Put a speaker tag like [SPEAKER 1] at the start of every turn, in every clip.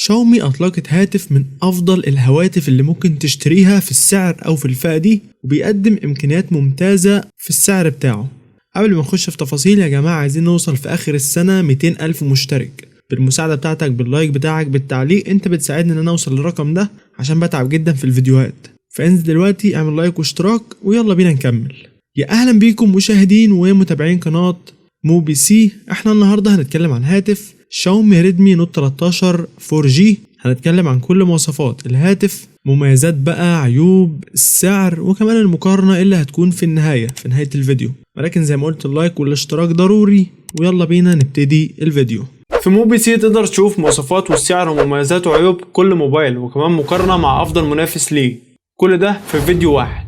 [SPEAKER 1] شاومي أطلقت هاتف من أفضل الهواتف اللي ممكن تشتريها في السعر أو في الفئة دي، وبيقدم إمكانيات ممتازة في السعر بتاعه. قبل ما نخش في تفاصيل يا جماعة، عايزين نوصل في آخر السنة 200 ألف مشترك. بالمساعدة بتاعتك، بال like بتاعك، بالتعليق، انت بتساعدني ان انا اوصل للرقم ده عشان بتعب جدا في الفيديوهات. فانزل دلوقتي اعمل like واشتراك ويلا بينا نكمل. يا اهلا بيكم مشاهدين ومتابعين قناة موبي سي. احنا النهارده هنتكلم عن هاتف شاومي ريدمي نوت 13 4G. هنتكلم عن كل مواصفات الهاتف، مميزات بقى، عيوب، السعر، وكمان المقارنة اللي هتكون في النهاية في نهاية الفيديو. ولكن زي ما قلت، ال like والاشتراك ضروري، ويلا بينا نبتدي الفيديو.
[SPEAKER 2] في موبي سي تقدر تشوف مواصفات والسعر ومميزات وعيوب كل موبايل، وكمان مقارنة مع أفضل منافس ليه. كل ده في فيديو واحد.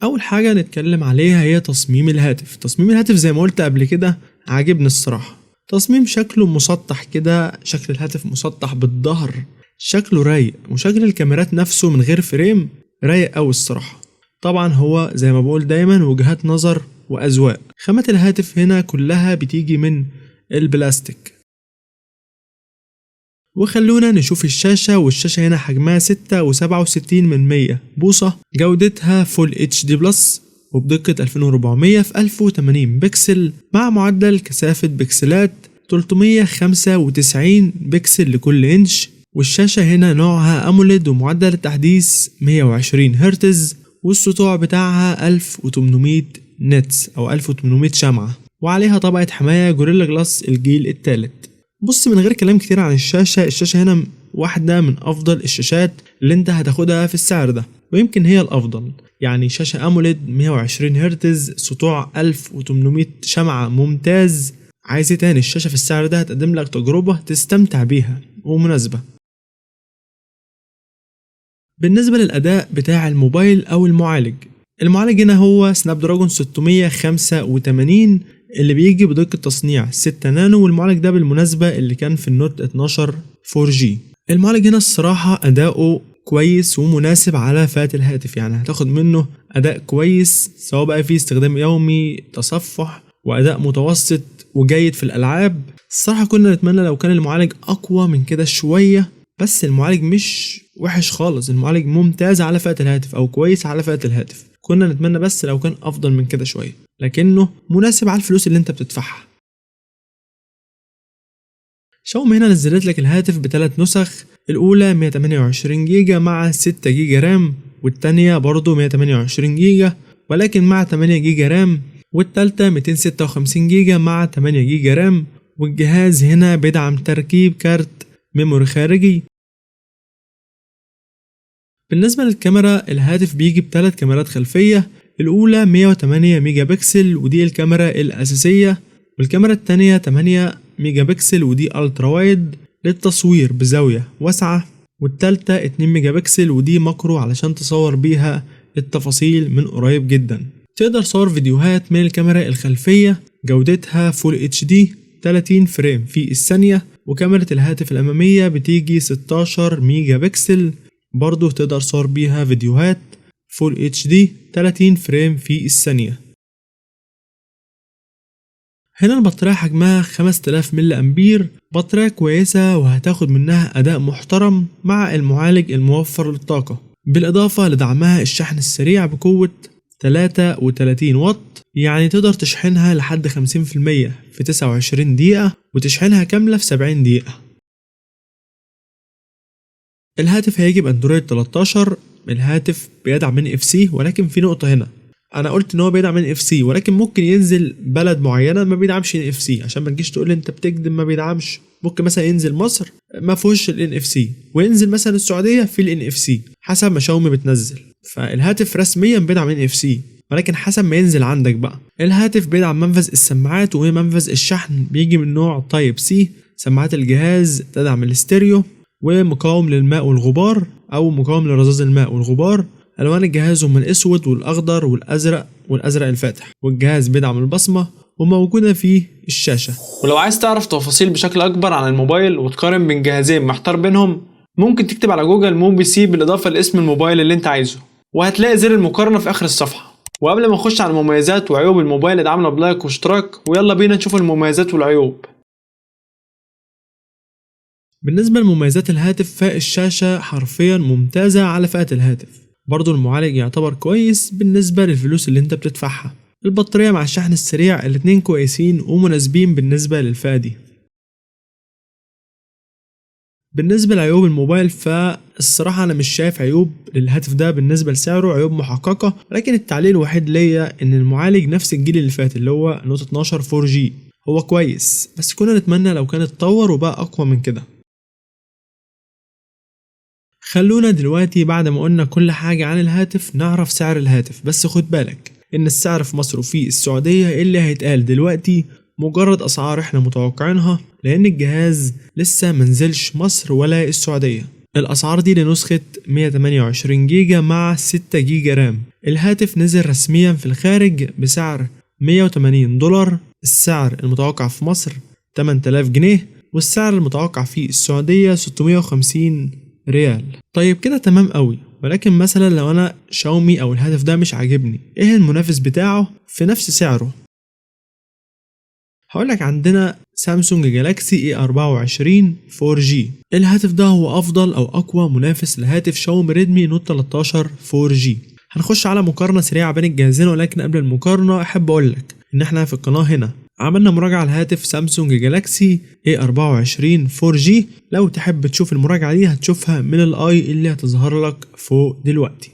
[SPEAKER 1] اول حاجة نتكلم عليها هي تصميم الهاتف. تصميم الهاتف زي ما قلت قبل كده عاجبني الصراحة. تصميم شكله مسطح كده، شكل الهاتف مسطح بالظهر، شكله رايق، وشكل الكاميرات نفسه من غير frame رايق اوي الصراحة. طبعا هو زي ما بقول دايما وجهات نظر واذواق. خامات الهاتف هنا كلها بتيجي من البلاستيك. وخلونا نشوف الشاشة. والشاشة هنا حجمها 6.67 بوصة، جودتها Full HD Plus وبدقة 2400 في 1080 بكسل، مع معدل كثافة بكسلات 395 بكسل لكل انش. والشاشة هنا نوعها AMOLED، ومعدل التحديث 120 هرتز، والسطوع بتاعها 1800 nits او 1800 شمعة، وعليها طبقة حماية Gorilla Glass الجيل الثالث. بص، من غير كلام كتير عن الشاشة، الشاشة هنا واحدة من أفضل الشاشات اللي انت هتاخدها في السعر ده، ويمكن هي الأفضل. يعني شاشة AMOLED 120 هرتز، سطوع 1800 شمعة، ممتاز. عايز ايه تاني؟ الشاشة في السعر ده هتقدم لك تجربة تستمتع بيها ومناسبة. بالنسبة للأداء بتاع الموبايل أو المعالج، المعالج هنا هو Snapdragon 685 اللي بيجي بدقة تصنيع 6 نانو، والمعالج ده بالمناسبة اللي كان في ال Note 12 4G. المعالج هنا الصراحة أداؤه كويس ومناسب على فئة الهاتف، يعني هتاخد منه أداء كويس سواء بقى في استخدام يومي، تصفح، وأداء متوسط وجيد في الألعاب. الصراحة كنا نتمنى لو كان المعالج أقوى من كده شوية، بس المعالج مش وحش خالص، المعالج ممتاز على فئة الهاتف أو كويس على فئة الهاتف. كنا نتمنى بس لو كان أفضل من كده شوية، لكنه مناسب على الفلوس اللي انت بتدفعها. شاومي هنا نزلت لك الهاتف بثلاث نسخ: الأولى 128 جيجا مع 6 جيجا RAM، والتانية برضو 128 جيجا ولكن مع 8 جيجا RAM، والتالتة 256 جيجا مع 8 جيجا RAM. والجهاز هنا بيدعم تركيب كارت memory خارجي. بالنسبة للكاميرا، الهاتف بيجي بثلاث كاميرات خلفية: الأولى 108 ميجا بكسل ودي الكاميرا الأساسية، والكاميرا التانية 8 ميجا بكسل ودي ultra wide للتصوير بزاوية واسعة، والتالتة 2 ميجا بكسل ودي macro علشان تصور بيها التفاصيل من قريب جدا. تقدر تصور فيديوهات من الكاميرا الخلفية جودتها Full HD 30 frame في الثانية. وكاميرا الهاتف الأمامية بتيجي 16 ميجا بكسل، برضو تقدر تصور بيها فيديوهات Full HD 30 frame في الثانية. هنا البطارية حجمها 5000 ملي أمبير، بطارية كويسة وهتاخد منها أداء محترم مع المعالج الموفر للطاقة، بالإضافة لدعمها الشحن السريع بقوة 33 واط، يعني تقدر تشحنها لحد 50% في 29 دقيقة وتشحنها كاملة في 70 دقيقة. الهاتف هيجي ب Android 13. الهاتف بيدعم NFC، ولكن في نقطة هنا: انا قلت ان هو بيدعم NFC، ولكن ممكن ينزل بلد معينة ما بيدعمش NFC، عشان ما تجيش تقول لي انت بتكذب ما بيدعمش. ممكن مثلا ينزل مصر ما فيهوش ال NFC، وينزل مثلا السعودية في ال NFC، حسب ما شاومي بتنزل. فالهاتف رسميا بيدعم NFC، ولكن حسب ما ينزل عندك بقى. الهاتف بيدعم منفذ السماعات ومنفذ الشحن بيجي من نوع Type C. سماعات الجهاز تدعم الاستيريو ومقاوم للماء والغبار او مقاوم لرذاذ الماء والغبار. الوان الجهاز هم الاسود والاخضر والازرق والازرق الفاتح، والجهاز بيدعم البصمة وموجودة في الشاشه.
[SPEAKER 2] ولو عايز تعرف تفاصيل بشكل أكبر عن الموبايل وتقارن بين جهازين محتار بينهم، ممكن تكتب على جوجل موبي سي بالإضافة لاسم الموبايل اللي انت عايزه، وهتلاقي زر المقارنة في آخر الصفحة. وقبل ما نخش على المميزات وعيوب الموبايل، ادعمنا ب like واشتراك، ويلا بينا نشوف المميزات والعيوب.
[SPEAKER 1] بالنسبة لمميزات الهاتف فالشاشة حرفيا ممتازة على فئة الهاتف، برضو المعالج يعتبر كويس بالنسبة للفلوس اللي انت بتدفعها. البطارية مع الشحن السريع الاتنين كويسين ومناسبين بالنسبة للفئة دي. بالنسبة لعيوب الموبايل فالصراحة أنا مش شايف عيوب للهاتف ده بالنسبة لسعره، عيوب محققة، لكن التعليق الوحيد ليا إن المعالج نفس الجيل اللي فات اللي هو Note 12 4G هو كويس، بس كنا نتمنى لو كان اتطور وبقى أقوى من كده. خلونا دلوقتي بعد ما قلنا كل حاجة عن الهاتف نعرف سعر الهاتف، بس خد بالك إن السعر في مصر وفي السعودية اللي هيتقال دلوقتي مجرد أسعار احنا متوقعينها، لأن الجهاز لسه منزلش مصر ولا السعودية. الأسعار دي لنسخة 128 جيجا مع 6 جيجا RAM. الهاتف نزل رسميا في الخارج بسعر $180، السعر المتوقع في مصر 8000 جنيه، والسعر المتوقع في السعودية 650 ريال. طيب كده تمام قوي، ولكن مثلا لو أنا شاومي أو الهاتف ده مش عاجبني، إيه المنافس بتاعه في نفس سعره؟ هقولك عندنا سامسونج جالاكسي A24 4G. الهاتف ده هو أفضل أو أقوى منافس لهاتف شاومي ريدمي نوت 13 4G. هنخش على مقارنة سريعة بين الجهازين، ولكن قبل المقارنة أحب أقولك إن إحنا في القناة هنا عملنا مراجعة لهاتف سامسونج جالاكسي A24 4G. لو تحب تشوف المراجعة دي هتشوفها من ال i اللي هتظهر لك فوق دلوقتي.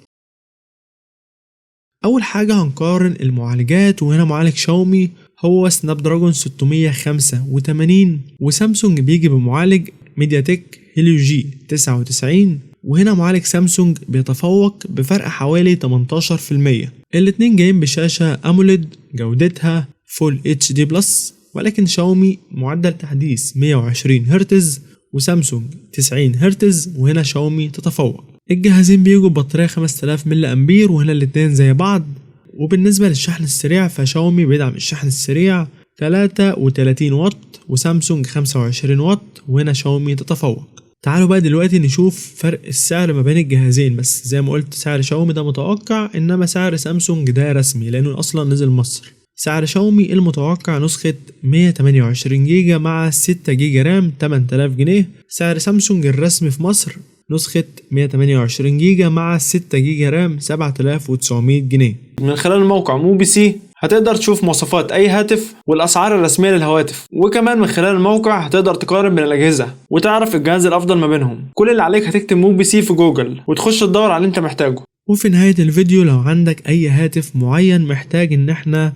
[SPEAKER 1] أول حاجة هنقارن المعالجات، وهنا معالج شاومي هو سناب دراجون 685، وسامسونج بيجي بمعالج ميديا تك هيليو جي 99، وهنا معالج سامسونج بيتفوق بفرق حوالي 18%. الاتنين جايين بشاشة AMOLED جودتها Full HD Plus، ولكن شاومي معدل تحديث 120 هرتز وسامسونج 90 هرتز، وهنا شاومي تتفوق. الجهازين بيجوا ببطارية 5000 ملي أمبير، وهنا الاتنين زي بعض. وبالنسبة للشحن السريع فشاومي بيدعم الشحن السريع 33 واط وسامسونج 25 واط، وهنا شاومي تتفوق. تعالوا بقى دلوقتي نشوف فرق السعر ما بين الجهازين، بس زي ما قلت سعر شاومي ده متوقع، انما سعر سامسونج ده رسمي لانه اصلا نزل مصر. سعر شاومي المتوقع نسخة 128 جيجا مع 6 جيجا RAM 8000 جنيه. سعر سامسونج الرسمي في مصر نسخة 128 جيجا مع 6 جيجا RAM 7900 جنيه.
[SPEAKER 2] من خلال موقع موبي سي هتقدر تشوف مواصفات أي هاتف والأسعار الرسمية للهواتف، وكمان من خلال الموقع هتقدر تقارن بين الأجهزة وتعرف الجهاز الأفضل ما بينهم. كل اللي عليك هتكتب موبي سي في جوجل وتخش تدور على اللي انت محتاجه.
[SPEAKER 1] وفي نهاية الفيديو لو عندك أي هاتف معين محتاج إن احنا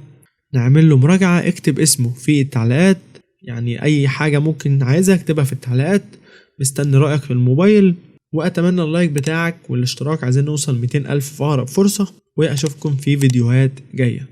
[SPEAKER 1] نعمل له مراجعة اكتب اسمه في التعليقات، يعني أي حاجة ممكن عايزها اكتبها في التعليقات. مستني رأيك في الموبايل، وأتمنى ال like بتاعك والاشتراك، عايزين نوصل 200,000 في أقرب فرصة، وأشوفكم في فيديوهات جاية.